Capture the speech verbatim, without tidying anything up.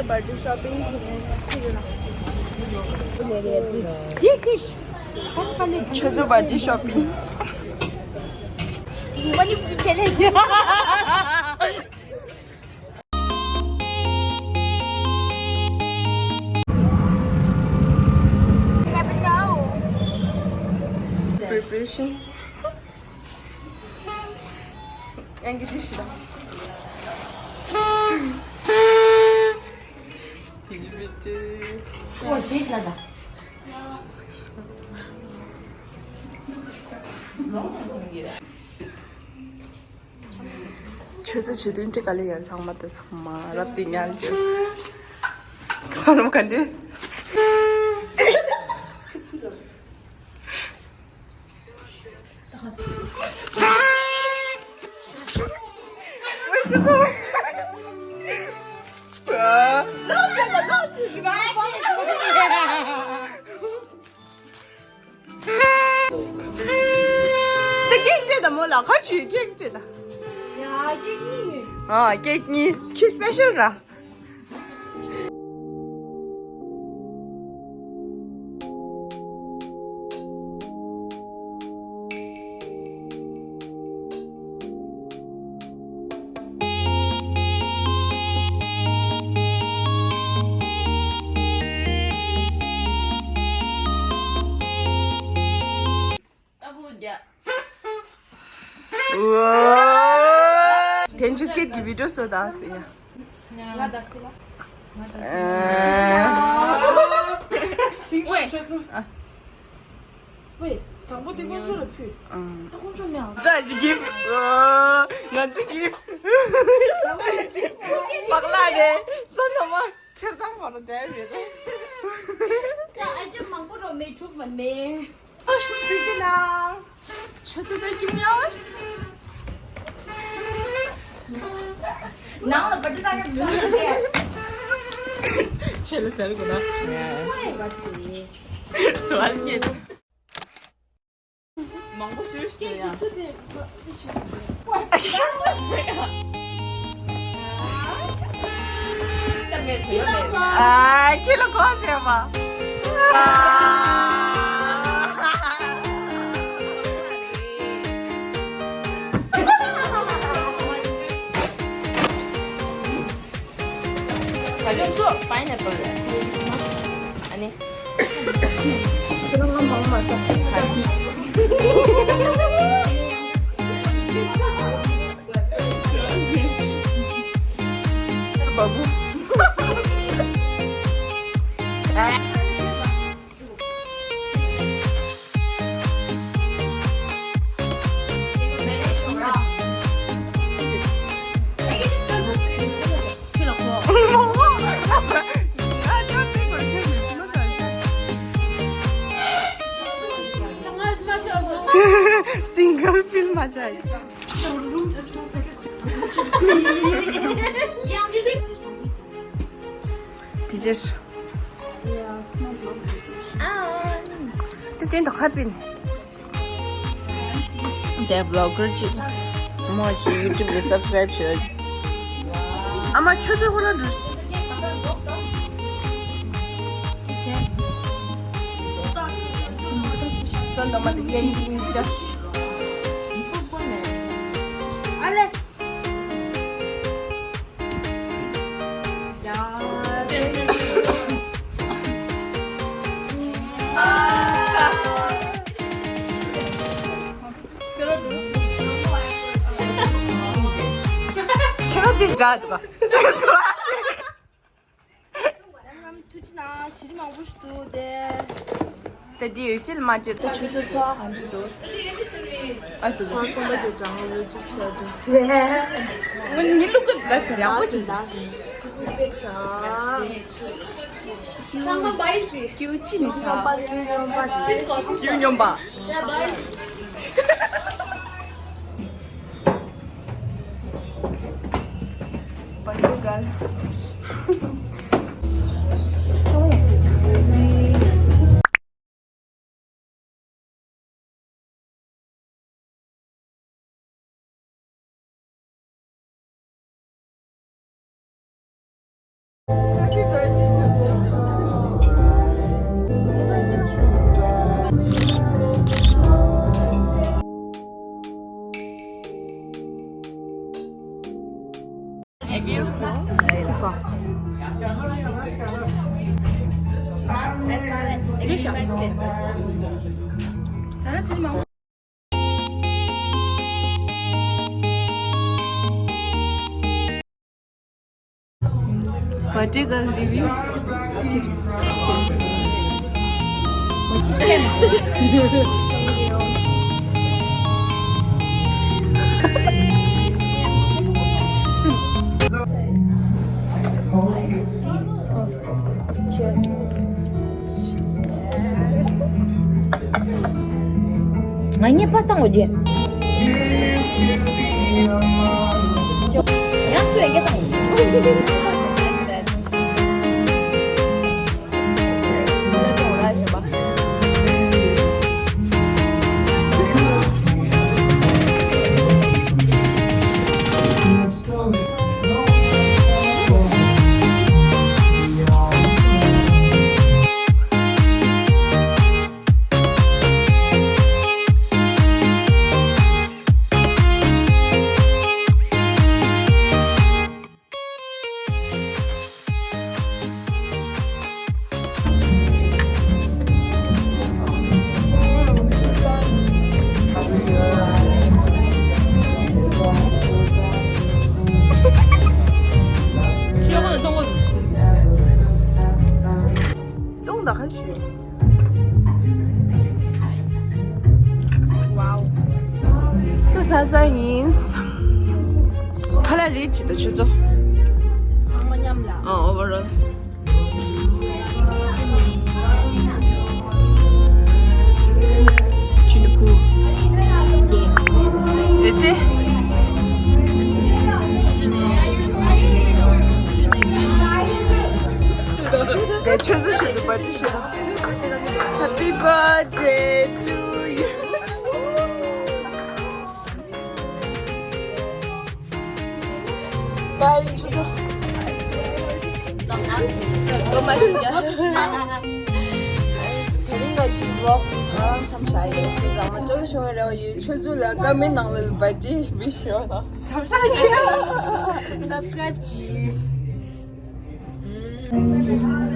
Birthday shopping. ཁྱོད་ཚོ་birthday shopping. Preparation. ཡང་གི་དེ་ཤི་ད། དེ་ཤི་བི་ཏི། ཨོ་ཤེས་ལ་ད། ཁྱོད་ཚོ་བྱེད་དོན་ཅི་ག་ལེ་ཡར་ཚང་མ་དེ་མ་རབ་དེ་ཉལ་གྱི། བསོད་ནམས་ག་འདྲི། ད་ཀེག་སྤྲད་དང་མོ་ལ་ཁ་ཆུ་ཀེག་སྤྲད་དང་། ཡ་ཀེག་གཉིས། ཨ་ཀེག་གཉིས་ཁྱི་སི་པེ་ཤལ་ར། ཐེན་ཆུ་སྐད་ཀྱི་བི་ཌིའོ་བཟོ་དང་ཟེར་ཡ། ང་ད་སི་ལ། ཨ། སིང་ཝེ། ཨ། ཝེ། དང་པོ་དེ་ཁོང་ཚོ་ལ་ཕུལ། ཨ། ད་ཁོང་ཚོ་མེད་ཨང་། ཙ་ཅི་གིབ། ཨ། ང་ཚོ་གིབ། པག་ལ་རེད། སོ་ན་མ་ཁེར་དང་མ་རོ་འདྲ་རེད། ད་ཨ་ཅག་མང་པོ་རོ་མེ་འཁྲུག་མ་མེ། ཨོ་ཤི་ཙི་ཙི་ན། ཆུ་ཚོད་ད་ཀྱི་མྱོས། ནང་ལ་བ་ཏི་ད་ག་ཚོད་ལ་ཆེ། ཆེ་ལ་ཟེར་དགོས་ན། ཚོ་བ་སྐྱེས། མང་པོ་ཤོད་ཤོད་ཡ། ཨ། ཁྱེད་ལ་གོ་ཟེར་བ། ཨ། ཁྱེད་རང་ང་མང་མ་ཟ། ཁྱེད་རང་ང་མང་མ་ཟ། བ་བུ། སིང་གལ་ཕིལ་མ་བྱ། དེ་ཅེས། དེ་དེ་འདྲ་ཁ་པིན། དེ་བི་ལོག་གར་ཅིག་མོ་ཅིག་ཡུ་ཊུབ་ལ་སབ་སི་ཀ་རེབ་བྱོས། ཨ་མ་ཆུ་ཚོད་ཧོ་ལ་འགྲོ། སོན་དོ་མ་དེ་ཡན་གྱི་ཅ། ཨ་ལེ། ཁྱེད་རང་དེ་འདྲ་འདུག་ག་ད་དེ་ཡོད་སྲིད་མ་བྱེད། ད་ཆུ་ཚོད་ཚོ་ག་འདྲ་འདུག་ཨ་ཆུ་ཚོད་ཚོ་གསུམ་པ་དེ་གྲང་བོ་ཡོད་ཅི་ཆ་འདུག་ངོ་ནི་ལུག་གི་ད་ཟེར་ཡག་པོ་ཅིག་ཚང་མ་བའི་སི། ཀྱུ་ཅི་ནི་ཆ། ཀྱུ་སྨྱོན་པ། Vertical review. Cheers. ང་གཉིས་པ་བཏང་གོ་རྒྱུ། ཡང་ཚོས་སྐད་བཏང་གོ། ཏུང་ད་ཁ་ཞུ། ཏུ་ས་ས་ཡིན། ཁ་ལ་རེད་ཅི་ད་ཆུ་ཚོ། ཨང་མ་མཉམ་ལ། ཨ་ཨོ་བར་རོལ། ཆུ་ནི་ཁུ། ལེ་སེ། ལེ་ཆུ་ཚོ་ཞིག་ཏུ་པར་ཏི་ཞིག་ཏུ། Happy birthday to you. Bye ཆུ་ཚོད། ལོ་མ་ཞིག་ཡ། དེ་རིང་ག་ཅིག་vlog་ཐང་མཚམས་བཞག་ཡོད། ཚང་མ་སྤྲོ་བྱུང་བའི་རེ་བ་ཡོད། ཆུ་ཚོད་ལ་ཀ་མེན་ནང་ལ་བ་ཏི་བི་ཤོ་ན། Subscribe་གྱིས།